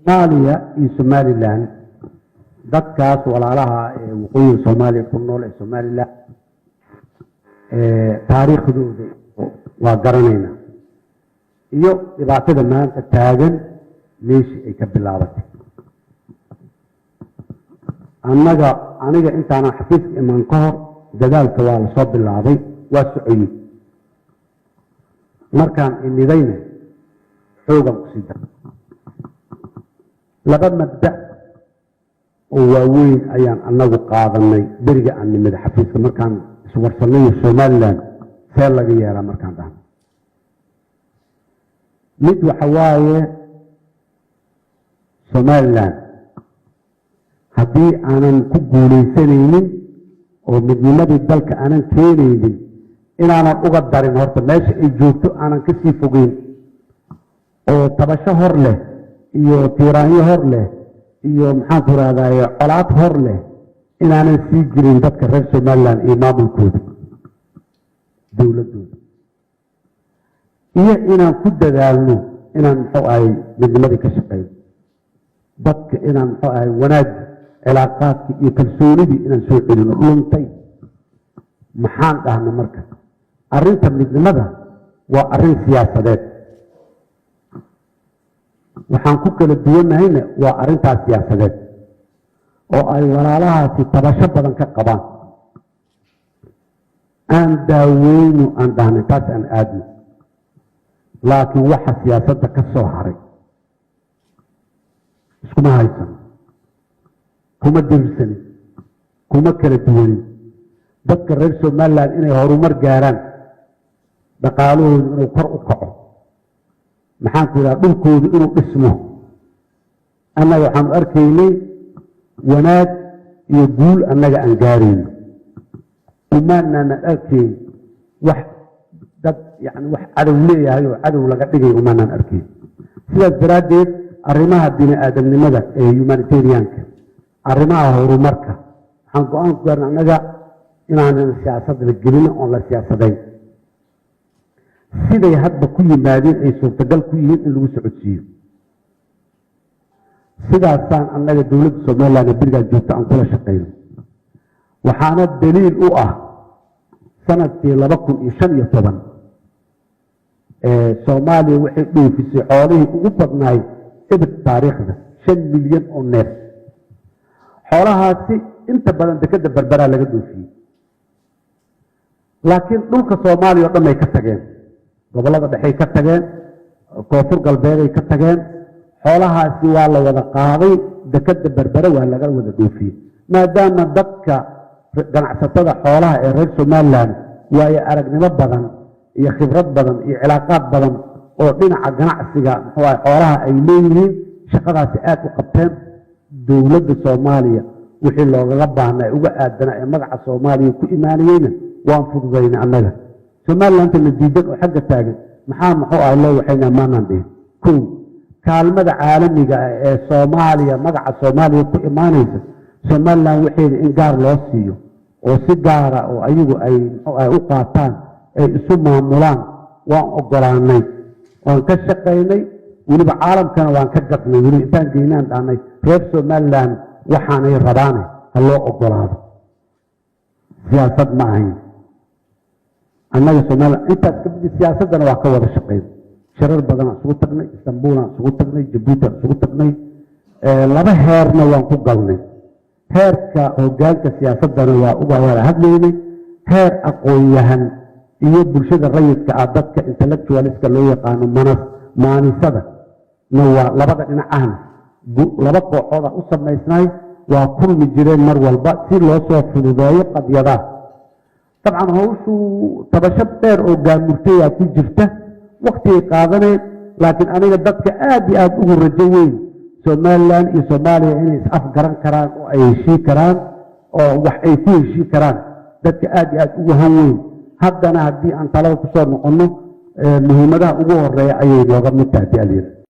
Soomaaliya iyo Somaliland, dadkaas walaalaha ee waqooyiga Soomaaliya ku nool ee Somaliland, taariikhdooda waa garanaynaa iyo dhibaatada maanta taagan meeshii ay ka bilaabatay. Annaga, aniga intaanan xafiiska imaan ka hor, dadaalka waa lasoo bilaabay, waa socoyey. Markaan imidayna xoogan kusii dar. Laba mabda oo waaweyn ayaan annagu qaadanay beriga aan nimida xafiiska. Markaan iswarsanayo Somaliland see laga yeelaa, markaan dhahno, mid waxa waaye, Somaliland haddii aanan ku guulaysanaynin oo midnimadii dalka aanan keenaynin, inaanan uga darin horta meesha ay joogto, aanan ka sii fogeyn oo tabasho hor leh iyo tiiraanyo hor leh iyo, maxaan ku rahdaye, colaad hor leh inaanan sii jirin dadka reer Somaliland iyo maamulkooda, dowladdooda, iyo inaan ku dadaalno inaan, muxuu ahay, midnimadii ka shaqeyno dadka, inaan, muxuu ahay, wanaaggi, cilaaqaadkii iyo kalsoonidii inaan soo celino luntay. Maxaan dhahna marka? Arrinta midnimada waa arrin siyaasadeed. Waxaan ku kala duwannahayna waa arrintaas siyaasadeed oo ay walaalahaasi tabasho badan ka qabaan. Aan daaweyno, aan dhahnay, taas aan aadno, laakiin waxa siyaasadda ka soo haray iskuma haysano, kuma dirsanin, kuma kala duwanin. Dadka reer Somaliland inay horumar gaaraan, dhaqaalahoodu inuu kor u kaco, maxaan ku idhaha, dhulkoodu inuu dhismo, annaga waxaanu arkaynay wanaag iyo guul annaga aan gaarayno. Umaanaanan arkayn wax dad, yani wax cadow leeyahay oo cadow laga dhigay umaanaan arkayn. Sidaas daraaddeed, arrimaha bini aadamnimada ee humanitarianka, arrimaha horumarka, waxaan go-aan ku gaarna annaga inaanan siyaasad la gelin oon la siyaasadayn. Siday hadba ku yimaadeen ay suurtagal ku yihiin in lagu socodsiiyo. Sidaasaan annaga dowladda Somaliland ee berigaa joogta aan kula shaqayno. Waxaana daliil u ah sanadkii 2015 Soomaaliya waxay dhoofisay xoolihii ugu badnaay ebed taariikhda, 5 milyan oo neef. Xoolahaasi inta badan dekedda Berberaa laga dhoofiyey, laakiin dhulka Soomaaliya o dhan ay ka tageen, gobollada dhexey ka tageen, Koonfur Galbeeday ka tageen. Xoolahaasi waa la wada qaaday, dekedda Berbere waa laga wada dhoofiyey, maadaama dadka ganacsatada xoolaha ee reer Somaliland waayo aragnimo badan iyo khibrad badan iyo cilaaqaad badan oo dhinaca ganacsiga, muxuu ahay, xoolaha ay leeyihiin, shaqadaasi aad u qabteen. Dowladda Soomaaliya wixii loogaga baahnaa, uga aadanaa ee magaca Soomaaliya ku imaanayeyna waan fududaynay. Annaga Somalilandta la diidan oo xagga taagan maxaa, muxuu ahay, loo waxaynaa maanaan dhihin. Kow, kaalmada caalamiga ah ee Soomaaliya magaca Soomaaliya ku imaanaysa, Somaliland waxeeda in gaar loo siiyo oo si gaara oo ayagu ay, muxuu ahay, u qaataan, ay isu maamulaan, waan ogolaanay, waan ka shaqaynay. Weliba caalamkana waan ka gadnay. Weliba intaan geynaan dhahnay, reer Somaliland waxaanay rabaane ha loo ogolaado. Siyaasad ma ahayn annaga Somaliland. Intaas kabadi siyaasaddana waa ka wada shaqayn. Shirar badanaan isugu tagnay, Istanbuulaan isugu tagnay, Jabuuti isugu tagnay. Laba heerna waan ku galnay. Heerka hoggaanka siyaasaddana waa uga wada hadlaynay, heer aqoon-yahan iyo bulshada rayidka ah, dadka intellectualiska loo yaqaano, manas maanisada na waa labada dhinac ahna laba kooxooda u samaysnay, waa kulmi jireen mar walba si loo soo fududeeyo qadyadaha. Dabcan hawshu tabasho dheer oo gaamurtayaa ku jirta, waktigay qaadaneen, laakiin aniga dadka aad iyo aad ugu rajo weyn Somaliland iyo Soomaaliya inay is afgaran karaan oo ay heshii karaan oo wax ay ku heshii karaan, dadka aad iyo aad ugu han weyn. Haddana haddii aan talada kusoo noqonno, muhiimadaha ugu horeeya ayay nooga mid tahay hadii alyira.